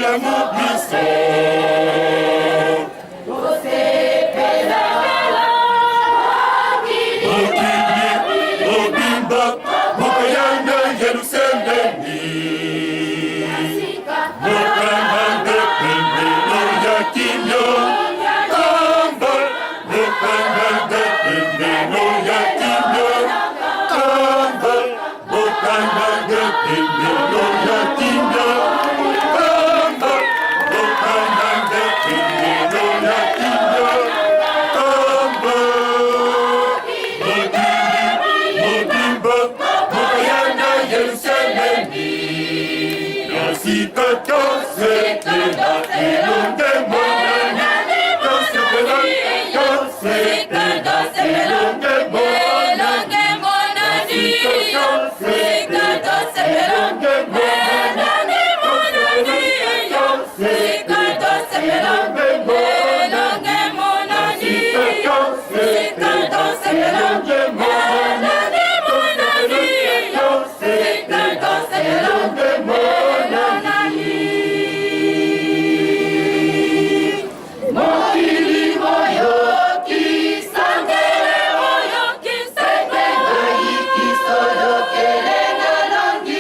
bolamu biso. Mokili mobimba mokoyanga Yelusalemi, mokanga nde pembelo ya kimia, kamba mokanga nde pembelo ya kimia, kamba mokanga nde pembelo ya kimia, kamba mokanga nde pembelo ya kimia, kamba mokili mobimba mokoyanga Yelusalemi ya sika tosepela elonge monani tosepela tosepela elonge monani ya sika tosepela elonge monani tosepela elonge monani ya sika tosepela elonge monani tosepela elonge monani. Mokili moyoki sangele moyoki sangele yikisolokele nalongi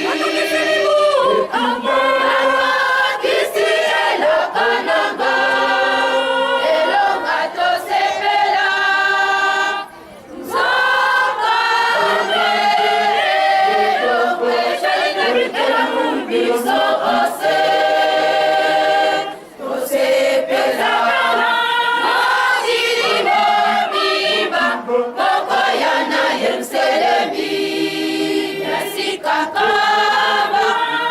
akisi eloko nanga elonga tosepela nzoka eloko ezali na bikelamu biso ose tosepela mokili mobimba mokoya na Yerusalemi ya sika kaba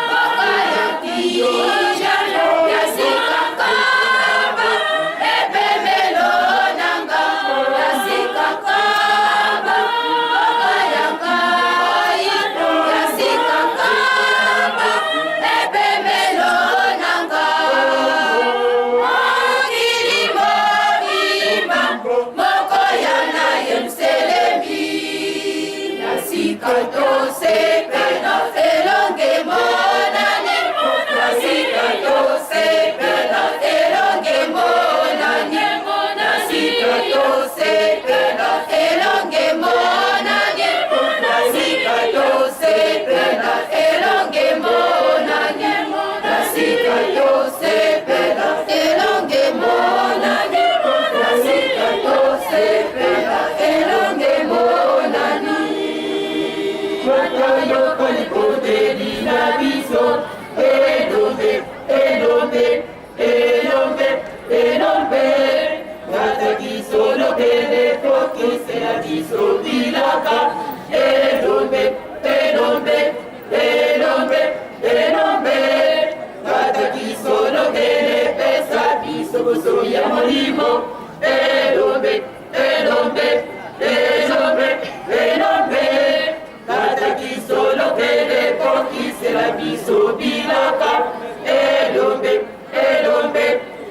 mboka ya kimia ya sika kaba epemelo nanga ya sika kaba mboka ya ngai ya sika kaba epemelo nanga mokili mobimba mokoya na Yerusalemi ya sika tosepela elonge monani ya sika tosepela elonge monani ya sika tosepela elonge monani ya sika tosepela elonge monani ya sika tosepela elonge monani ya sika tosepela elonge monani. Toyoka libondeli na biso elombe elombe elombe elombe kata biso lokele kokisela biso bilaka elombe elombe elombe elombe kata biso lokele pesa biso bosomi ya molimo elombe elombe elombe elombe kata biso lokele kokisela biso bilaka elombe elombe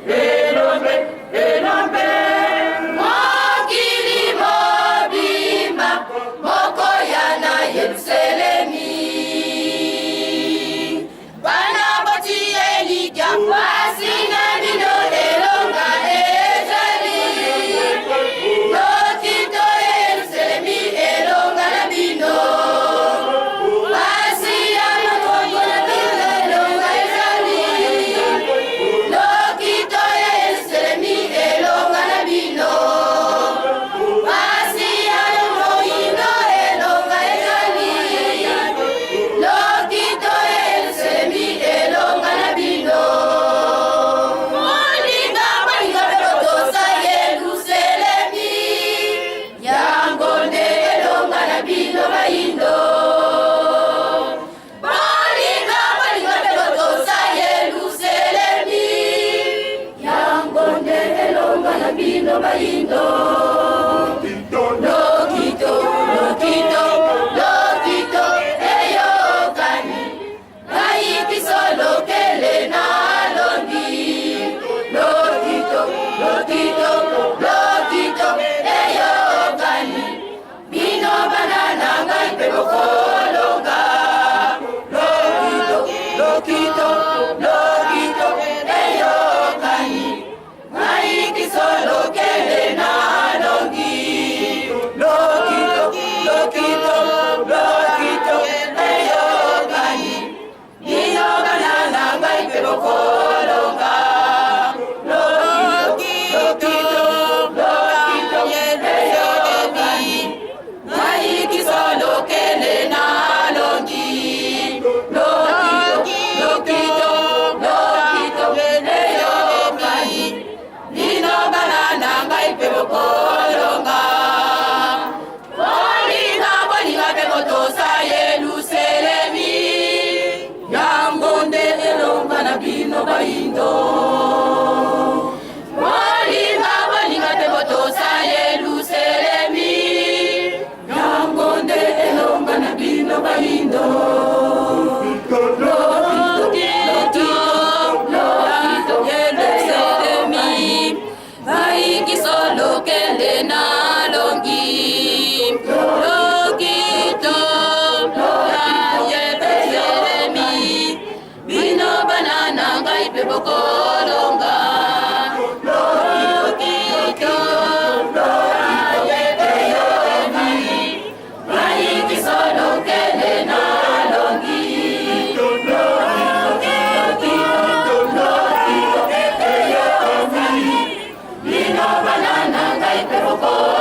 elombe elombe. Mokili mobimba mokoya na Yerusalemi bana boti elikya pasi na bino elonga ezali lokito ya Yerusalemi elonga na bino pasi ya mokongo na bino elonga ezali lokito ya Yerusalemi elonga na bino pasi ya moyindo elonga ezali lokito ya Yerusalemi elonga na bino bolinga bolinga mpe botosa Yerusalemi yango nde elonga na bino bayindo bolinga bolinga mpe botosa Yerusalemi yango nde elonga na bino bayindo lokito lokito lokito eyokani ngai kisolokele nalongi lokito lokito lokito eyokani bino bana na ngai mpe bokolonga lokito lokito lokito. ngai mpe bokolonga. Bolinga, bolinga mpe botosa Yelusalemi, yango nde elonga na bino bayindo. Bolinga, bolinga mpe botosa Yelusalemi, yango nde elonga na bino bayindo. Lokito ya Yelusalemi, bayikiso lokende na longi. Lokito ya Yelusalemi, bino bana na ngai mpe bokolonga. Lokito ya Yelusalemi, bayikiso lokende na longi. Lokito, lokito, bino bana na ngai mpe bokolonga.